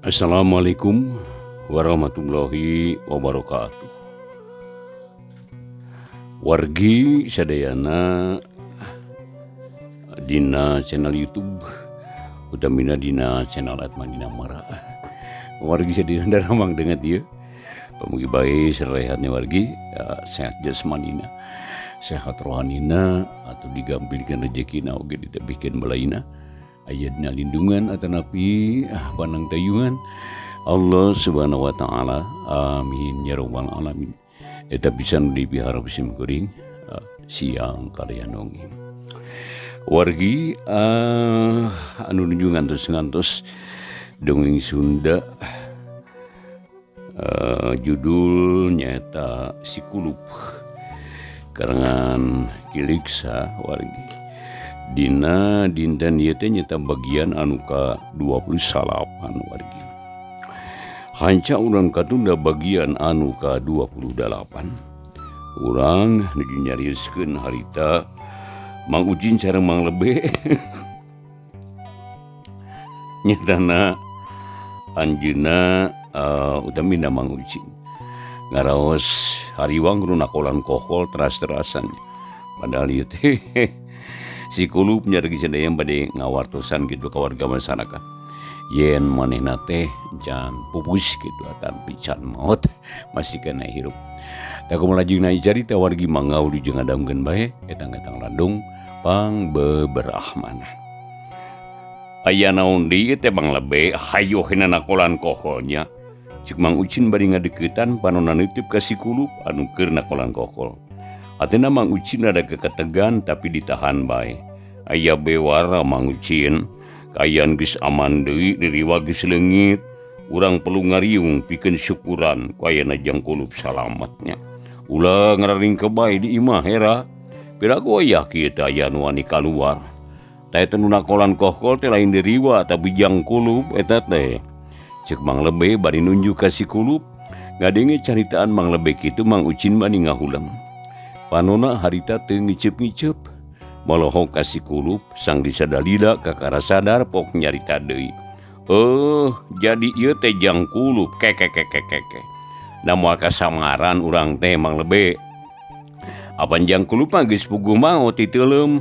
Assalamualaikum warahmatullahi wabarakatuh. Wargi sadayana dina channel YouTube utamina dina channel Atma Dina Mara. Wargi sadayana daramang dengan ieu. Pamugi bae sarehatnya wargi, ya, sehat jasmanina, sehat rohanina atau digampilkeun rezekina oge ditebihkeun balaina. Aya dina lindungan atanapi panang tayungan Allah Subhanahu wa taala. Amin ya rabbal alamin. Eta pisan dipiharap sim kuring siang kalian wengi. Wargi anu nuju ngantos-ngantos dongeng Sunda judul nyaeta Si Kulup karangan Kiliksa wargi. Dina dinten ieu teh nyaeta bagian anu ka 29 wargi. Hanca urang katunda bagian anu ka 28. Urang nuju nyarioskeun harita Mang Ucin sareng Mang Lebe. Nyatana anjeunna utamina Mang Ucin ngaraos hariwang runakolan kokol teras-terasan. Padahal ieu teh si Kulup nyaragi sadaya bade ngawartosan gitu ka warga masyarakat. Yen manehna teh can pupus gitu atan pican maot masih kena hirup. Da kumaha lajengna carita wargi mangga wilujeng ngadamkeun bae etang-etang landung pang beberahmana. Aya naon deui teh Mang Lebe hayoh hina nakolan kokolnya. Cek Mang Ucin bari ngadeuketan panonna neuteub ka si Kulup anu keur nakolan kokol. Ateuna Mang Ucin rada keketegan tapi ditahan bae. Aya bewara Mang Ucin, kaayaan geus aman deui diriwa geus leungit. Urang perlu ngariung pikeun syukuran ku ayana Jang Kulup salamatnya. Ulah ngararing bae di imah hera. Piraku aya kieu teh aya nu wani kaluar. Tah eta nu nakolan kokol teh lain diriwa tapi Jang Kulup eta teh. Ceuk Mang Lebe bari nunjuk ka si Kulup. Ngadenge caritaan Mang Lebe kitu Mang Ucin bani ngahuleng. Panona harita teu ngiceup-ngiceup. Molohok ka si Kulup sang disadalila kakara sadar pok nyarita deui. Jadi ieu teh Jang Kulup kekekekekeke. Da moal kasamaran urang teh Mang Lebe. Apan Jang Kulup mah geus puguh maot ti teuleum.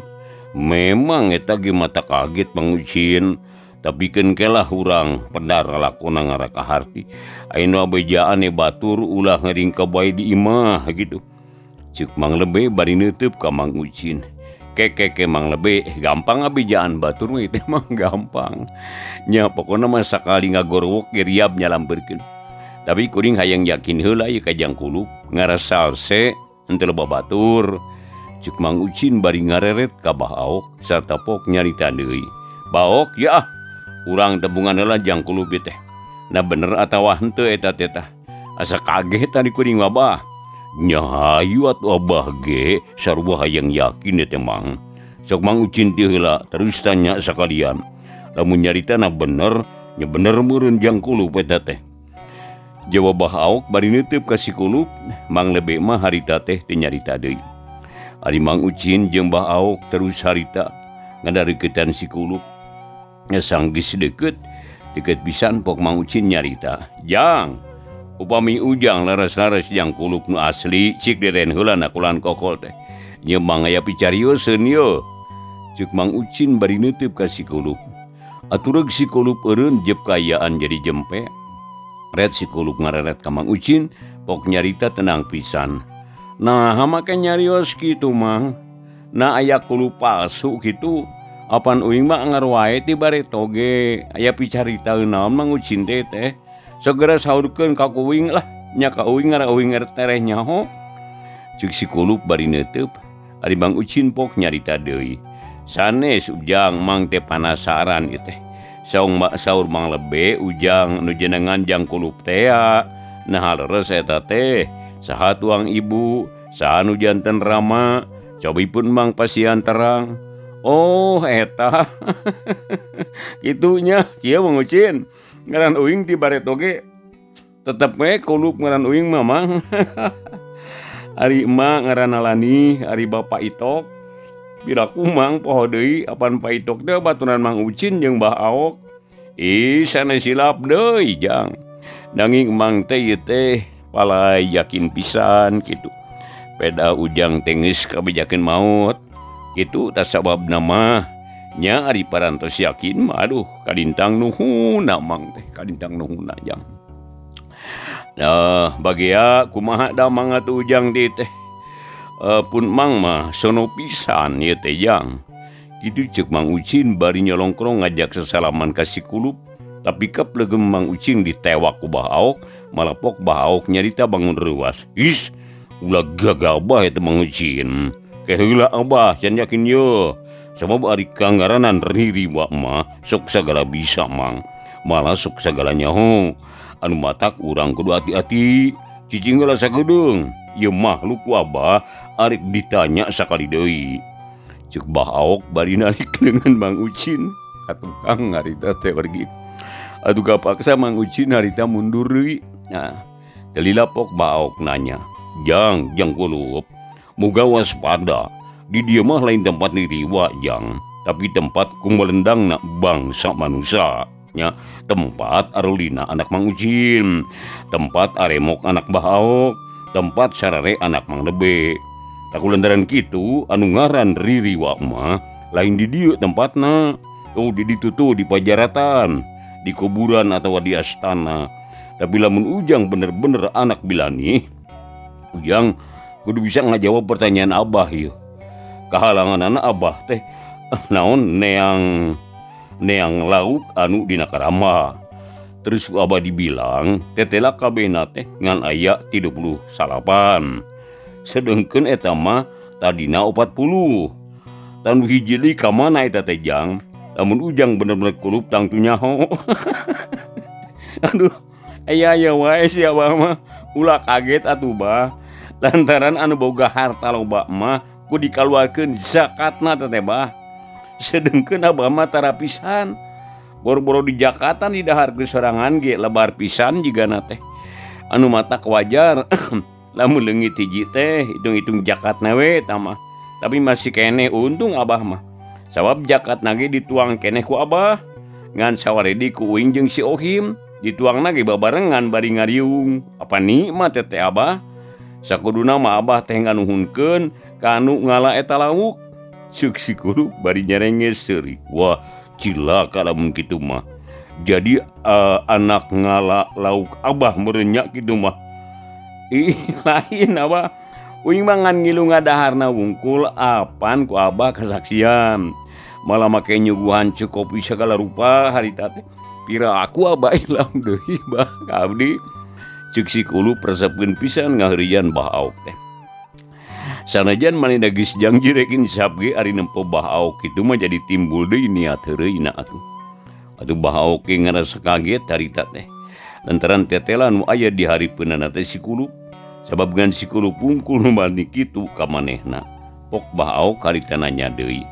Memang eta ge mata kaget Mang Ucin. Tapi keun kelah urang pedar lalakona ngaraka harti. Ayeuna bejaan batur ulah ngaringka bae di imah gitu. Ceuk Mang Lebe bari neuteub ka Mang Ucin. Kekeke Mang Lebe gampang abejaan batur mah teh mah gampang. Nya pokona mah sakali ngagorowok ge riab nyalampeurkeun. Tapi kuring hayang yakin heula ieu ka Jang Kulup ngarasalse henteu loba batur. Ceuk Mang Ucin bari ngareret ka Bah Aok sarta pok nyarita deui. Baok ya ah, urang tebungan heula Jang Kulup ieu teh. Nah bener atawa henteu eta teh tah. Asa kaget tadi kuring mah bah. Nya hayu atuh abah ge sarua hayang yakin teh Mang. Sok Mang Ucin teh heula terus tanya sakalian. Lamun nyaritana bener, nya bener meureun Jang Kulup eta teh. Jawab Bah Aok bari neuteub ka si Kulup, Mang Lebe mah harita teh teu nyarita deui. Ari Mang Ucin jeung Bah Aok terus harita ngadareuketan si Kulup. Nya sanggeus deukeut, deukeut pisan pok Mang Ucin nyarita. Jang, upami ujang leres-leres Jang Kulup nu asli cik deren heula nakulan kokol teh. Nya mang aya picarioseun yeuh. Ceuk Mang Ucin bari neuteub ka si Kulup. Atureug si Kulup eureun jep kaayaan jadi jempe. Ret si Kulup ngareret ka Mang Ucin, pok nyarita tenang pisan. Nah, make nyarios kitu Mang. Nah aya kulup palsu kitu. Apan uing mah angar wae ti bareto ge. Aya picaritaeun naon Mang Ucin teh teh. Segera saurkeun ka kuing lah. Nya ka uing ngara uing tereh nyaho. Ceuk si Kulup bari neuteub. Ari Mang Ucin pok nyarita deui. Sanes ujang Mang teh panasaran ieu teh. Saung saur Mang Lebe ujang nu jenengan Jang Kulup tea. Nah leres eta teh. Saha tuang ibu, saha nu janten rama, cobipun Mang pasian terang. Oh eta. Kitunya kieu Mang Ucin. Ngaran uing ti bareto ge tetep we Kulup ngaran uing mah Mang. Ari emak ngaranna Lani, ari bapa Itok. Piraku Mang poho deui apan Pak Itok teh baturan Mang Ucin jeung Bah Aok. Ih sanes silap deui jang. Nanging mang teh ieu teh palai yakin pisan kitu. Peda Ujang teh geus kabejakeun maot. Kitu tah sababna mah nya ari parantos yakin mah aduh kalintang nuhunna mang teh kalintang nuhunna jang. Nah bagea kumaha damang atuh Ujang teh teh. Pun mang mah sono pisan ieu teh jang. Kitu ceuk Mang Ucin bari nyolongkrong ngajak sesalaman ka si Kulup. Tapi kep legem Mang Ucin ditewak ku Bah Aok, malapok Bah Aok nyarita bangun reuas. Is, ulah gagabah eta Mang Ucin. Ke heula abah can yakin ye. Sabab ari kangaranan ririwa mah sok sagala bisa mang. Malah sok sagala nyaho. Anu matak urang kudu hati-hati. Cicing heula sagedeung. Ieu makhluk ku abah arek ditanya sakali deui. Ceuk Bah Aok bari narik dengan Mang Ucin ka tukang harita teh pergi. Atuh kapaksa Mang Ucin harita mundur deui. Nah, teu lila pok Bah Aok nanya, "Jang, jang Kulup, muga waspada. Di dieu mah lain tempat niriwa jang, tapi tempat kumelendangna bangsa manusia." Nya, tempat arulina anak Mang Ucin, tempat aremok anak Bah Aok, tempat sarare anak Mang Lebe. Taku lantaran kitu anu ngaran ririwa mah lain di dieu tempatna. Oh di ditu tuh di pajaratan, di kuburan atau di astana. Tapi lamun Ujang bener-bener anak bilani, Ujang kudu bisa ngajawab pertanyaan abah ieu. Kahalangan anak abah teh naon neang lauk anu dina karama. Terus ku abah dibilang tetela kabehna teh ngan aya 39. Sedengkeun eta mah tadina 40. Tanu hiji deui ka mana eta teh jang? Lamun Ujang bener-bener kulup tangtu nyaho. Aduh, aya-aya wae si abah mah. Ulah kaget atuh bah. Lantaran anu boga harta loba mah ku dikaluarkeun zakatna teh teh bah. Sedengkeun abah mah tara pisan. Boro-boro di jakatan di dahar geus sorangan ge lebar pisan jigana teh. Anu matak wajar lamun leungit hiji teh hitung-hitung jakatna we tah mah. Tapi masih keneh untung abah mah. Sabab jakatna ge dituang keneh ku abah. Ngan sawaredi ku uing jeung si Ohim dituangna ge babarengan bari ngariung. Apa nikmat teh teh abah? Sakuduna mah abah teh nganuhunkeun ka anu ngala eta lauk. Ceuk si Kulup bari nyarenges seuri. Wah, cilaka lamun kitu mah. Jadi anak ngala lauk abah meureun nya kitu mah. Ih, lain abah. Uing mah ngan ngilu ngadaharna wungkul apan ku abah kasaksian. Malah make nyuguhan ceuk kopi sagala rupa harita teh. Pira aku abah ilang deui bah ka abdi. Ceuk si Kulup resepkeun pisan ngaheureuyan Bah Aok teh. Sanajan manehna geus janji rek insap ge ari nempo Bah Aok kitu mah jadi timbul deui niat heureuyna atuh. Atuh Bah Aok ge ngarasa kaget harita teh. Lantaran tetela nu aya di hareupeunana teh si Kulup. Sabab ngan si Kulup wungkul nu mani kitu ka manehna. Pok Bah Aok harita nanya deui.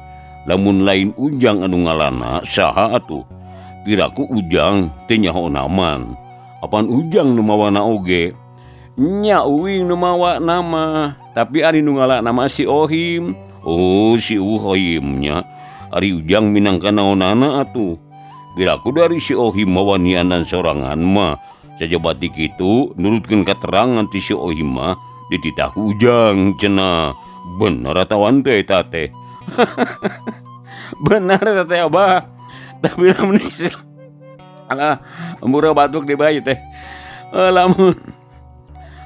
Lamun lain Ujang anu ngalana saha atuh? Piraku Ujang teu nyaho naman. Apan Ujang nu mawana oge? Nya uing nu mawa nama, tapi ari nu ngalana mah si Ohim. Oh si Ohim nya. Ari Ujang minangka naonana atuh? Piraku dari si Ohim mawanianan sorangan mah. Sajabati kitu nurutkeun katerangan ti si Ohim mah dititah Ujang cenah. Bener atawa henteu eta teh? Bener eta teh abah. Tapi lamun alah murah batuk di bayi teh.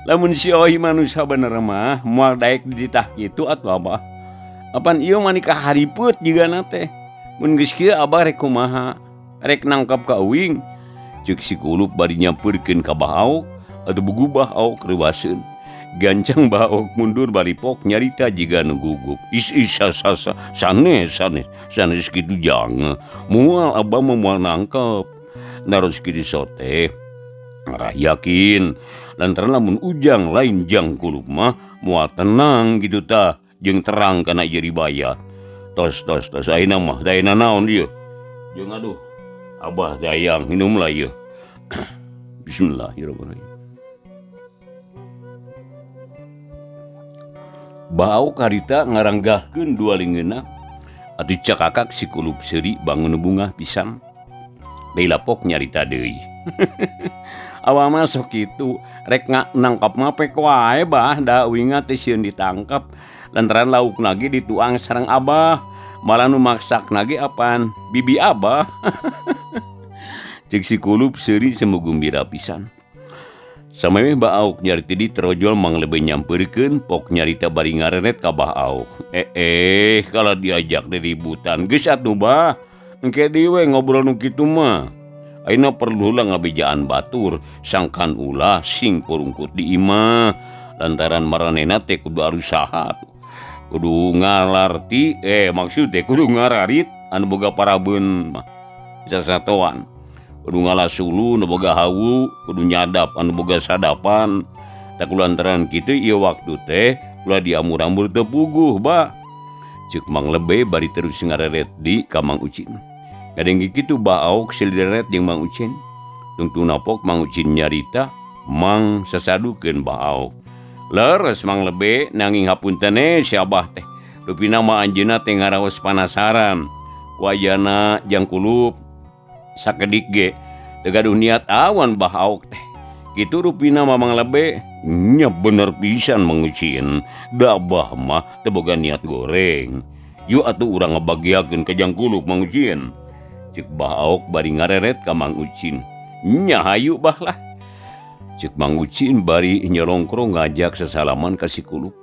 Lamun si Ohim manusia bener mah moal daek dititah kitu atuh abah. Apan ieu mah nikah hariput jigana teh. Mun geus kieu abah rek kumaha? Rek nangkap ka uing. Ceuk si Kulup bari nyampeurkeun ka Bah Aok, atuh bugubah Aok reuaseun. Gancang Bah Aok mundur bari pok nyarita jiga nu gugup. Is is sa sa sa sanes sanes sanes kitu jang. Moal abah mah moal nangkep. Naros kitu sote ngarah yakin lantaran lamun Ujang lain jang Kulup mah moal tenang kitu tah jeung terang kana ieu riwayat. Tos tos tos ayeuna mah da ayeuna naon ieu? Jeung aduh abah dayang minum lah ieu. Bismillahirrahmanirrahim. Bah Aok harita ngaranggahkeun dua lingeuna atuh cakakak si Kulup seuri bangun bungah pisan. Deui lapok nyarita deui. Awal mah sok kitu rek nangkap mah pek wae bah da uing teh sieun ditangkap lantaran lauk lagi dituang sareng abah malah nu maksak lagi apaan bibi abah. Cek si Kulup seuri semu gumbira pisan. Samemeh Bah Auk nyarita di terojol Mang Lebe nyampeurkeun pok nyarita bari ngareret ka Bah Auk. Kalau diajak diributan geus atuh bah. Engke deui we ngobrol nu kitu mah. Ayeuna perlu lah ngabejaan batur sangkan ulah sing purungkut di imah lantaran maranehna teh kudu arusaha tuh. Kudu ngalarti maksud teh kudu ngararit anu boga parabeun mah sasatoan. Kudu ngalah sulu nu boga hawu, kudu nyadap anu boga sadapan. Tak lantaran kitu ieu waktu teh ulah diamur-amur teu puguh bah. Ceuk Mang Lebe bari terus ngareret di ka Mang Ucin. Ngadengge kitu Bah Aok silideret jeung Mang Ucin. Tungtungna pok Mang Ucin nyarita Mang sasadukeun Bah Aok. Leres Mang Lebe nanging hapunten si Abah teh. Rupina mah anjeunna teh ngaraos panasaran. Ku ayana jang Kulup sakedik ge teu gaduh niat awan Bah Aok teh. Kitu rupina mah Mang Lebe nya bener pisan Mang Ucin. Da Abah mah teu boga niat goreng. Yuk atuh urang ngabagiakeun ka jang Kulup Mang Ucin. Ceuk Bah Aok bari ngareret ka Mang Ucin. Nya hayu bah lah. Ceuk Mang Ucin bari nyolongkrong ngajak sesalaman ka si Kulup.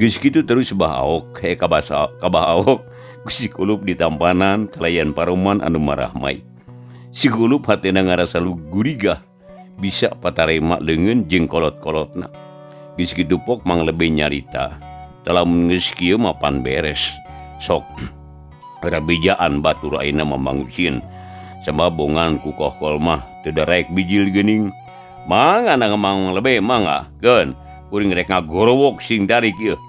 Geus kitu terus Bah Aok ka Bah Aok ku si Kulup ditampanan kalayan paroman anu marahmai. Si Kulup hatena ngarasa gurigah bisa patarema leungeun jeung kolot-kolotna. Geus kitu pok Mang Lebe nyarita, "Lamun geus kieu mah pan beres. Sok rabejaan batur ayeuna mah Mang Ucin. Sabab bongan ku kohkol mah teu daraek bijil geuning. Mangga Mang Lebe mangga keun kuring rek ngagorowok sing tarik ieu."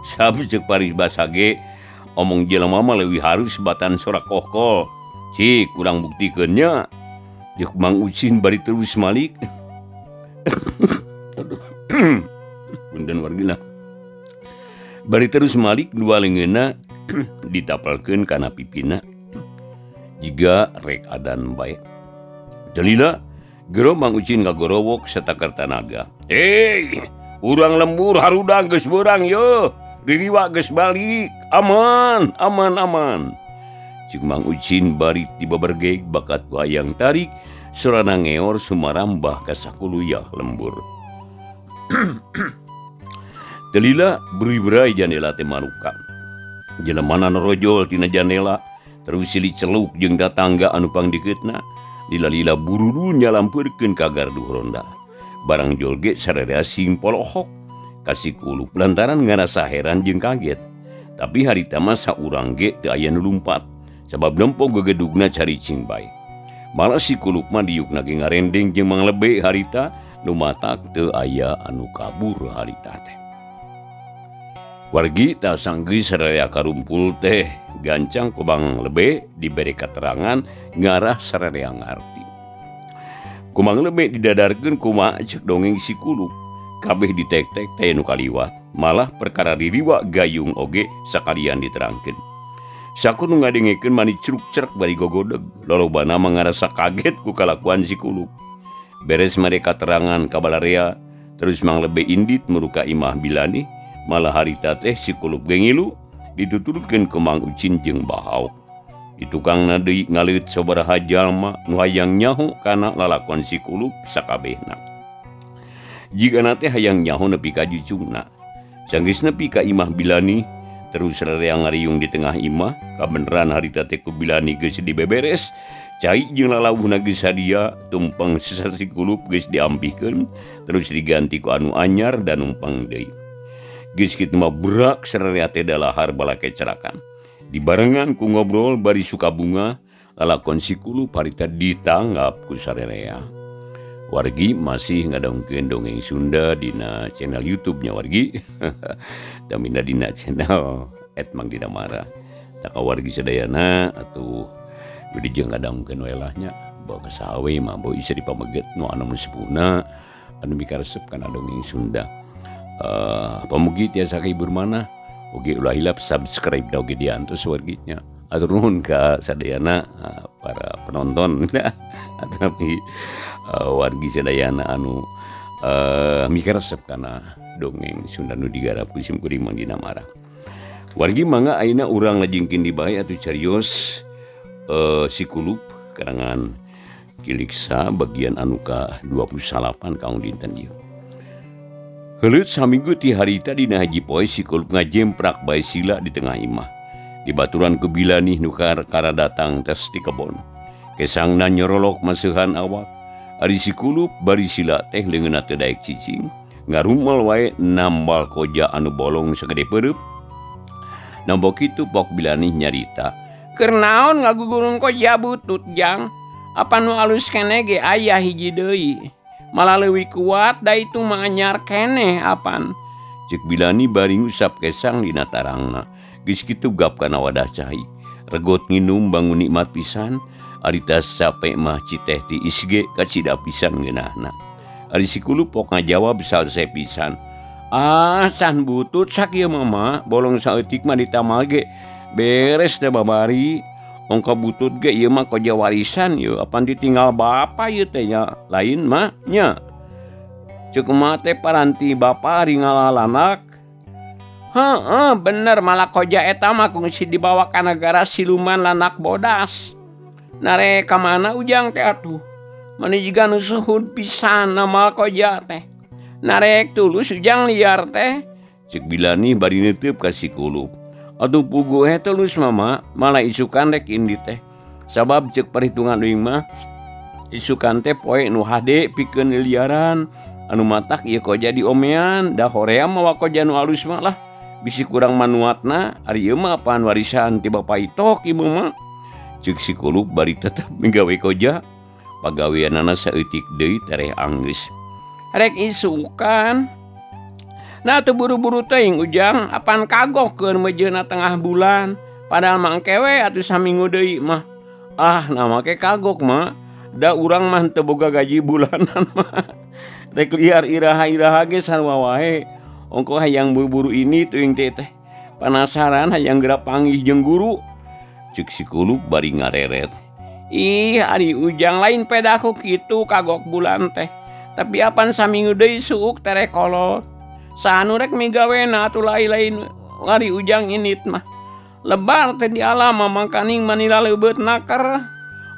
Sabab ceuk paribasa ge omong jelema mah leuwih harus batan sorak kohkol. Cik urang buktikeun nya. Jeung Mang Ucin bari terus malik. Aduh. Punten wargina. Bari terus malik dua leungeunna ditapelkeun kana pipina. Jiga rek adan bae. Delila gero Mang Ucin ngagorowok satakar tanaga. Urang lembur harudang geus beurang yeuh. Ririwa geus balik. Aman, aman, aman. Ceuk Mang Ucin bari tiba bergeg bakat ku hayang tarik sorana ngeor sumarambah ka sakuluyah lembur. Delila beruy-beray jandela teh maruka. Jelemana norojol tina jandela terus silih celuk jeung tatangga anu pangdeukeutna. Lila-lila bururu nyalampeurkeun ka gardu ronda. Barang jol ge sararea sing polohok ka si Kulup lantaran ngarasa heran jeung kaget. Tapi harita mah saurang ge teu aya nu lumpat. Sabab nempo gegedugna caricing bae. Malah si Kulup mah diukna ge ngarendeng jeung Mang Lebe harita nu matak teu aya anu kabur harita teh. Wargi tah sanggeus sararea karumpul teh gancang ku Mang Lebe dibere katerangan ngarah sararea ngarti. Ku Mang Lebe didadarkeun kumaha ceuk dongeng si Kulup. Kabeh ditek-tek teh nu kaliwat, malah perkara diriwa gayung oge sakalian diterangkeun. Saku nu ngadengekeun mani cruk-crek bari gogodeg, lolobana mah ngarasa kaget ku kalakuan si Kulup. Beres mereka terangan ka balarea, terus Mang Lebe indit muruka imah Bilani, malah harita teh si Kulup ge ngilu dituturkeun ku Mang Ucin jeung Bah Aok. Di tukangna deui ngaleut sabaraha jalma nu hayang nyaho kana lalakon si Kulup sakabehna. Jigana teh hayang nyaho nepi ka jucungna. Sanggeus nepi ka imah Bilani, terus rarea ngariung di tengah imah, kabeneran harita teh ku Bilani geus dibeberes, cai jeung lalawuhna geus sadia, tumpeng sesa si Kulup geus diampihkeun, terus diganti ku anu anyar dan numpang deui. Geus kitu mah berak sararea teh dalahar balakecrakan. Dibarengan ku ngobrol bari suka bunga, lalakon si Kulup harita ditanggap ku sararea. Wargi masih ngadongkeun dongeng Sunda dina channel YouTube-nya wargi. Tamina dina channel @mangdinamara. Tak wargi sadayana atuh bade jeung ngadongkeun we lah nya. Bawa ka saha we mah bawa istri pameget nu anu sepuhna anu mikaresep kana dongeng Sunda. Pamugi tiasa kahibur manah oge ulah hilap subscribe da oge diantos wargi nya. Atur nuhun ka sadayana para Penonton tapi wargi sadayana anu mikaresep kana dongeng Sunda nu digarap ku sim kuring Mang Dina Marah. Wargi mangga ayeuna urang lajengkeun di bae atuh carios Si Kulup karangan Kiliksa bagian anu ka 29 kanggo dinten ieu. Heuleut saminggu ti harita dina hiji poe Si Kulup ngajemprak bae sila di tengah imah. Dibaturan ku Bilanih nu kakara datang tes ti kebon. Kesangna nyorolok maseuhan awak. Ari Si Kulup bari sila teh leungeunna teu daek cicing. Ngarumel wae nambal koja anu bolong sagede peureub. Nombo kitu Pok Bilanih nyarita. Keur naon ngagugurung koja butut jang? Apa nu alus keneh ge aya hiji deui. Malah leuwih kuat da itu mah anyar keneh apan. Ceuk Bilani bari ngusap kesang dina tarangna. Geus kitu gap kana wadah cai. Regot nginum bangun nikmat pisan. Ari tas cape mah citeh tiis ge kacida pisan ngeunahna. Ari Si Kulup pok ngajawab salse pisan. Ah can butut sakieu mah ma, bolong saeutik mah ditamal ge beres da babari. Ongko butut ge ieu mah koja warisan ieu apan ditinggal bapa ieu teh nya lain mah nya. Ceuk emak teh paranti bapa ari ngalalanak. Heeh bener malah koja eta mah kungsi dibawa ka nagara siluman lanak bodas. Nare ka mana ujang teh atuh? Mani jiga nu suhud pisan namal koja teh. Narek tulus ujang liar teh. Ceuk Bilani bari neuteub ka Si Kulup. Atuh puguh he tulus mama, malah isukan rek indi teh. Sabab ceuk perhitungan uing mah isukan teh poe nu hade pikeun liliaran. Anu matak ieu koja diomean, da hoream mawa koja nu alus mah lah. Bisi kurang manuatna, ari ieu mah apaan warisan ti bapa itok ieu mah. Ceuk Si Kulup bari tetep migawe koja. Pagaweanana saeutik deui tereh anggeus. Rek isukan. Nah teu buru-buru teuing ujang, apan kagok keur mejeuna tengah bulan. Padahal mah engke we atuh saminggu deui mah. Ah, nah make kagok mah. Da urang mah teu boga gaji bulanan mah. Rek liar iraha-iraha ge sarua wae. Ongko hayang buru-buru ini teuing teh teh. Panasaran hayang geura panggih jeung guru. Ceuk Si Kulup bari ngareret. Ih, ari ujang lain pedaku kitu kagok bulan teh. Tapi apan saminggu deui suuk tereh kolot. Sanu rek migawena atuh lain-lain ari ujang init mah. Lebar teh di alam mah mangkaning manila leubeut naker.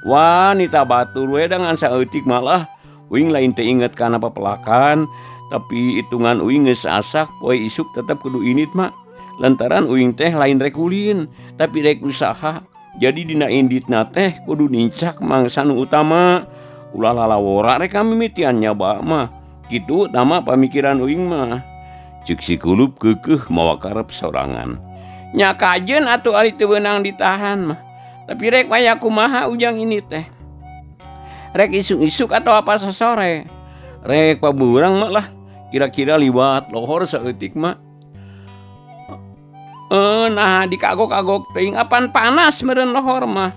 Wanita batur we da ngan saeutik malah uing lain teu inget kana pepelakan, tapi hitungan uing geus asak poe isuk tetep kudu init mah. Lantaran uing teh lain rek ulin, tapi rek usaha. Jadi dina inditna teh kudu nincak mangsa nu utama. Ulah lalawora rek kamimitian nyaba mah. Kitu tama pamikiran uing mah. Ceuk Si Kulup keukeuh mawa karep sorangan. Nya kajeun atuh ari teu beunang ditahan mah. Tapi rek aya kumaha ujang ini teh. Rek isuk-isuk atau apa sosore. Rek paburang mah lah. Kira-kira liwat lohor saeutik mah. Nah dikagok-kagok teuing apan panas meureun lohor mah.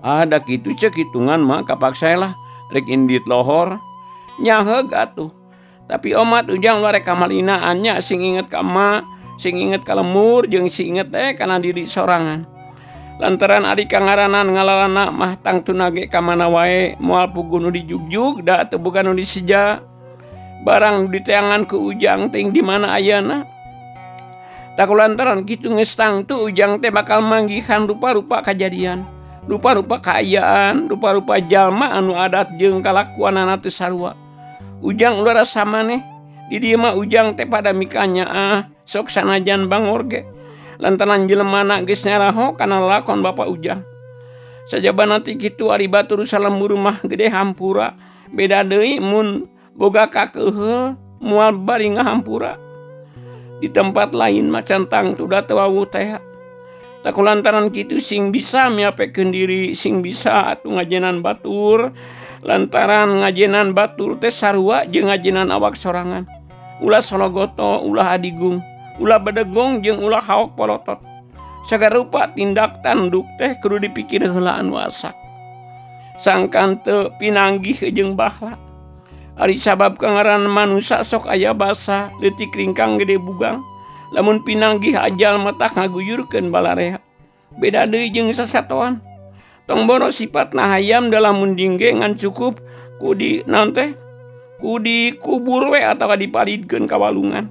Ada kitu ceuk hitungan mah kapaksa lah rek indit lohor. Nyaheug atuh. Tapi omat ujang luar rek kamalinaan nya sing inget ka emak, sing inget ka lemur jeung sing inget teh kana diri sorangan. Lantaran ari kangaranan ngalalana mah tangtuna ge ka mana wae moal puguh nu dijugjug da teu boga nu disija. Barang nu diteangan ku ujang teh di mana ayana. Tak lantaran kitu geus tangtu ujang teh bakal manggihan rupa-rupa kajadian, rupa-rupa kaayaan, rupa-rupa jalma anu adat jeung kalakuanana teu sarua. Ujang ulah rasa maneh. Di dieu mah ujang teh pada mikanya ah sok sanajan bangor ge. Lantaran jelemana geus nyaraho kana lalakon bapa ujang. Sajabana ti kitu ari batur salembur mah gede hampura. Beda deui mun boga kakeuheul moal bari ngahampura. Di tempat lain mah can tangtu da teu wawuh teh. Tak lantaran kitu sing bisa miapekeun diri, sing bisa atuh ngajenan batur. Lantaran ngajenan batur teh sarua jeung ngajenan awak sorangan. Ulah sologoto, ulah adigung, ulah bedegong jeung ulah haok polotot. Sagarupa tindak tanduk teh kudu dipikir heula anu asak. Sangkan teu pinanggih jeung bahla. Ari sabab kangaran manusa sok aya basa leutik ringkang gede bugang. Lamun pinanggih ajal mah tak ngaguyurkeun balarea. Beda deui jeung sasatoan. Tong boro sipatna hayam da lamun dingge ngan cukup ku di naon teh ku dikubur we atawa dipalidkeun ka walungan.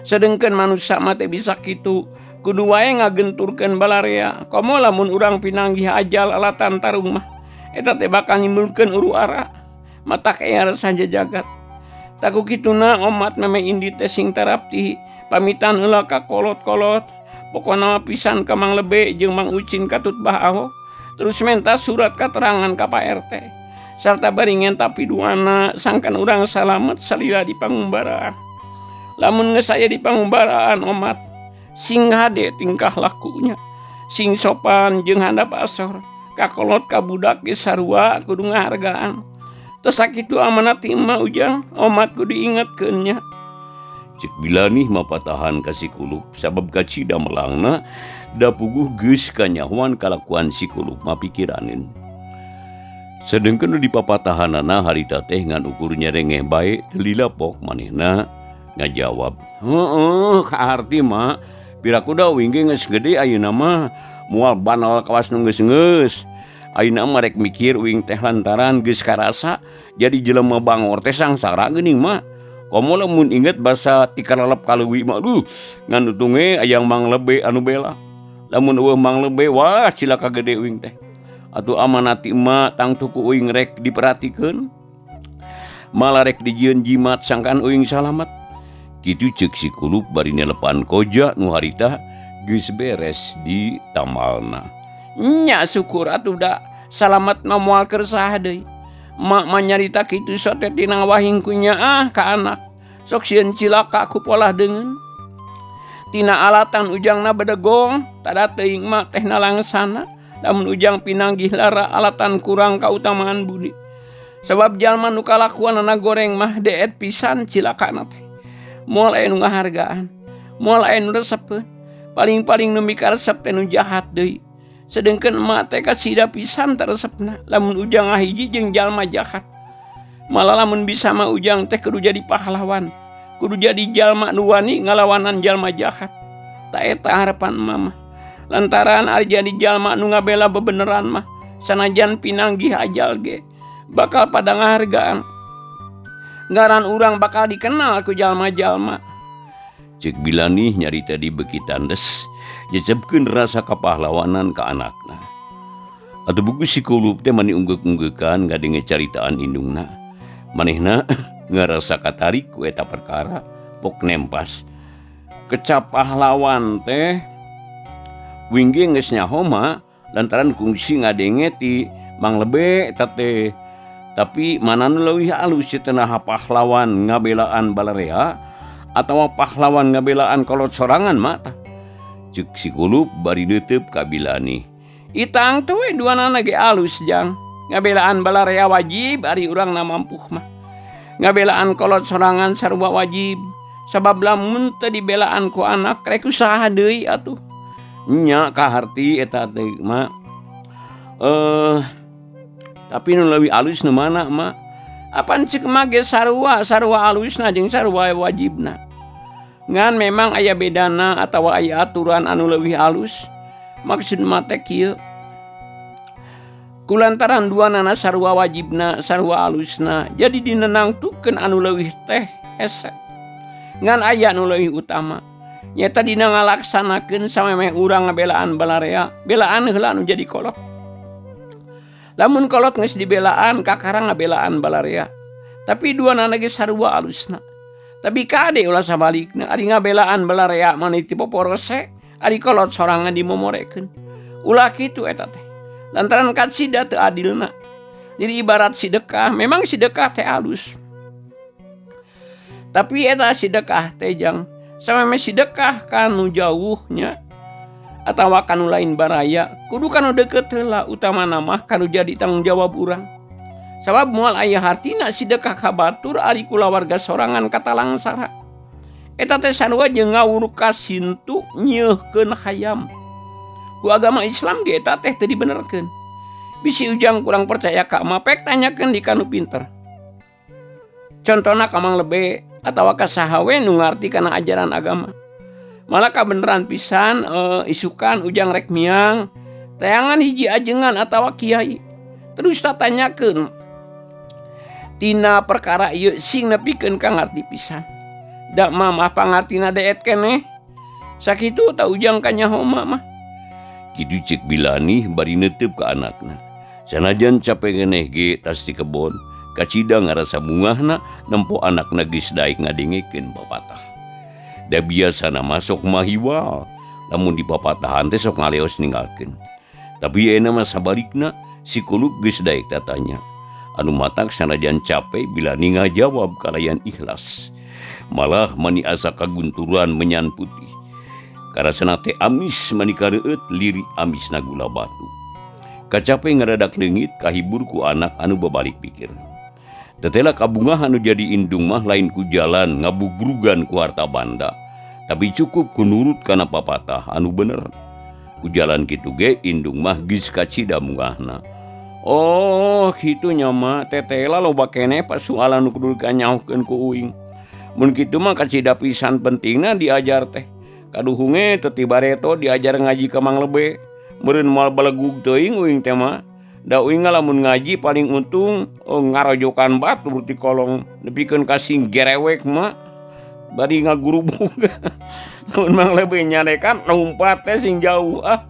Sedengkeun manusa mah teu bisa kitu, kudu wae ngagenturkeun balarea. Komo lamun urang pinanggih ajal alatan tarung mah, eta teh bakal nimbulkeun uru ara, matak ea resah jajagat. Tah ku kituna omat meme indit teh sing tarapti, pamitan heula ka kolot-kolot. Pokona mah pisan ka Mang Lebe jeung Mang Ucin katut Bah Aho, terus menta surat katerangan ka Pak RT. Sarta bari ngenta piduana sangkan urang salamet salila di pangumbaraan. Lamun geus aya di pangumbaraan omat, sing hade tingkah lakunya, sing sopan jeung handap asor, ka kolot ka budak ge sarua kudu ngahargaan. Teu sakitu amanat ti emak ujang, omat kudu diingetkeun nya. Cek Bilanih mapatahan ka si Kulup sabab kacida melangna da puguh geus kanyahoan kalakuan si Kulup mah pikiraneun. Sedengkeun nu dipapatahanana harita teh ngan ukur nyerengeh bae teu lila pok manehna ngajawab. Heueuh kaharti mah piraku da uing ge geus gede ayeuna mah moal banal kawas nu geus-geus. Ayeuna mah rek mikir uing teh lantaran geus karasa jadi jelema bangor teh sangsara geuning mah. Komo lamun inget basa ti kalalep ka leuwi mah aduh ngan untung ge aya Mang Lebe anu bela. Lamun eueuh Mang Lebe wah cilaka gede uing teh. Atuh amanat ti emak tangtu ku uing rek diperatikeun. Malah rek dijieun jimat sangkaan uing salamet. Kitu ceuk si Kulup bari nelepan koja nu harita geus beres di tamalna. Nya syukur atuh da salamet mah moal keur saha deui. Emak mah nyarita kitu sote tina wahing ku nyaah ka anak. Sok sieun cilaka ku polah deungeun. Tina alatan ujangna bedegong, tada teuing emak teh nalangsana. Lamun ujang pinanggih lara alatan kurang kautamaan budi. Sabab jalma nu kalakuanana goreng mah deet pisan cilakana teh. Moal aya nu ngahargaan, moal aya nu resepeun. Paling-paling nu mikaresep teh nu jahat deui. Sedengkeun emak teh kasida pisan taresepna lamun ujang ngahiji jeung jalma jahat. Malah lamun bisa mah ujang teh kudu jadi pahlawan, kudu jadi jalma nu wani ngalawanan jalma jahat. Ta eta harapan emak mah. Lantaran ari jadi jalma nu ngabela bebeneran mah sanajan pinanggih ajal ge bakal pada ngahargaan. Ngaran urang bakal dikenal ku jalma-jalma. Ceuk Bilanih nyarita di beuki tandes nyecepkeun rasa kapahlawanan ka anakna. Atuh buku si Kulup teh mani unggeuk-unggeukan ngadenge caritaan indungna. Manehna ngarasa katarik ku eta perkara pok nempas. Kecap pahlawan teh wingge geus nyaho mah lantaran kungsi ngadenge ti Mang Lebe eta teh. Tapi mana nu leuwih alus cenah pahlawan ngabelaan balarea atawa pahlawan ngabelaan kolot sorangan mah tah. Ceuk si Kulup bari neuteub ka Bilani. Itang teh we duanana ge alus jang. Ngabelaan balarea wajib ari urangna mampuh mah. Ngabelaan kolot sorangan sarua wajib. Sabab lamun teu dibelaan ku anak rek usaha deui atuh. Nya kaharti eta teh mah. Tapi nu leuwih alus nu mana mah? Apan ceuk mah ge sarua, sarua alusna jeung sarua wajibna. Ngan memang aya bedana atawa aya aturan anu leuwih alus. Maksud mah teh kieu. Kulantaran duanana sarua wajibna, sarua alusna, jadi dinenangtukeun anu leuwih teh hese. Ngan aya nu leuwih utama. Nyaeta dina ngalaksanakeun samemeh urang ngabelaan balarea, belaan heula anu jadi kolot. Lamun kolot geus dibelaan kakara ngabelaan balarea. Tapi duanana ge sarua alusna. Tapi kade ulah sabalikna, ari ngabelaan balarea mah ti poporose, ari kolot sorangan dimomorekeun. Ulah kitu eta teh. Lantaran kacida teu adilna. Jadi ibarat sidekah, memang sidekah teh alus. Tapi eta sidekah teh jang samemeh sidekah kanu jauhnya atawa kanu lain baraya, kudu kanu deukeut heula, utamana mah kanu jadi tanggung jawab urang. Sabab moal aya hartina sidekah ka batur ari kulawarga sorangan katalangsara. Eta teh sarua jeung ngawur ka sintu nyeuhkeun hayam. Ku agama Islam ge eta teh teu dibenerkeun. Bisi ujang kurang percaya ka emak pek tanyakeun di kanu pinter. Contona ka Mang Lebe atawa ka saha we nu ngarti kana ajaran agama. Malah kabeneran pisan isukan ujang rek miang Teangan hiji ajengan atawa kiai. Terus tatanyakeun tina perkara ieu sing nepikeun ka ngarti pisan. Da mamah pangartina deet keneh. Sakitu ta Ujang kanyaho mah. Kitu cek Bilanih bari neuteup ka anakna. Sanajan cape ngeneh ge tas di kebon, kacida ngarasa bungahna nempo anakna geus daek ngadengekeun papatah. Da biasana mah sok mahiwal, lamun dipapatahan teh sok ngaleos ninggalkeun. Tapi ayeuna mah sabalikna, si kulub geus daek tatanya. Anu matak sanajan cape Bilani ngajawab kalayan ikhlas. Malah mani asa kagunturan menyan putih. Karasana teh amis mani kareueut liri amisna gula batu. Kacape ngaradak leungit kahibur ku anak anu babalik pikir. Tetela kabungah anu jadi indung mah lain ku jalan ngabugrugan ku harta banda, tapi cukup ku nurut kana papatah anu bener. Ku jalan kitu ge indung mah geus kacida mungahna. Oh, kitu nya mah tetela loba keneh pasualan nu kudu dikanyahokeun ku uing. Mun kitu mah kacida pisan pentingna diajar teh. Kaduhunge teu ti bareto diajar ngaji ka Mang Lebe. Meureun moal balegug teuing uing teh mah. Da uing lamun ngaji paling untung ngarojokan batur ti kolong nepikeun ka sing gerewek mah bari ngagurubug. Mun Mang Lebe nyarekan lompat teh sing jauh ah.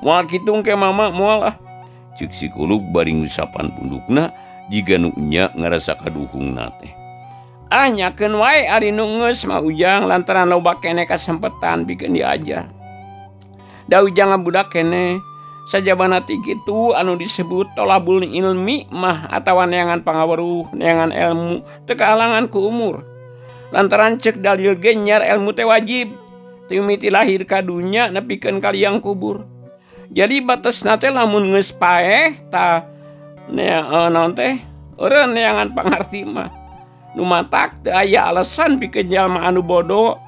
Moal kitu engke mama moal ah. Ceuk si kulub bari ngusapan pundukna jiga nu nya ngarasa kaduhungna teh. Ah nyakeun wae ari nu geus mah Ujang lantaran loba keneh kasempetan pikeun diajar. Da Ujang budak keneh sajabana ti kitu anu disebut tolabul ilmi mah atawa neangan pangaweruh, neangan ilmu teu kahalangan ku umur. Lantaran ceuk dalil ge nyiar ilmu teh wajib ti mimiti lahir ka dunya nepikeun ka liang kubur. Jadi batesna teh lamun geus paeh tah naon teh eureun neangan pangarti mah. Nu matak teu aya alasan pikeun jalma anu bodoh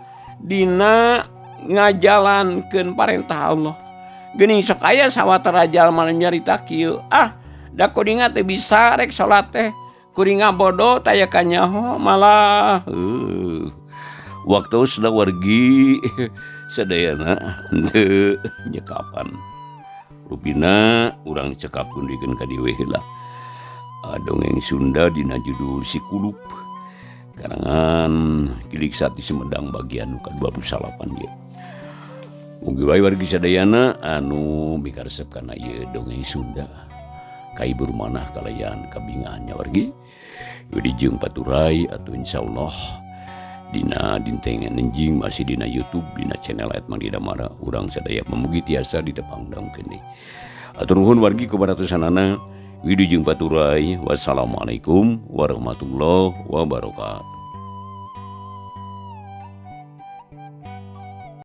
dina ngajalankeun parentah Allah. Geuning sok aya sawatara jalma nu nyarita kieu, ah da kuringa teu bisa rek salat teh, kuringa bodoh taya kanyaho malah. Waktosna wargi sadayana henteu nyekapan. Rupina urang cekapkeun dikeun ka dieu we heula. Dongeng Sunda dina judul Si Kulup karangan Kilik Sati Sumedang bagian nu ka-28 ieu. Mugi wae wargi sadayana anu mikaresep kana ieu dongeng Sunda kahibur manah kalayan kabingahannya wargi. Yudi jeung paturai atuh insyaallah dina dinten enjing masih dina YouTube dina channel Mang Didamara urang sadaya memugi tiasa ditepangdangkeun deui. Atur nuhun wargi kubaratusanana. Widi jeung paturai. Wassalamualaikum warahmatullahi wabarakatuh.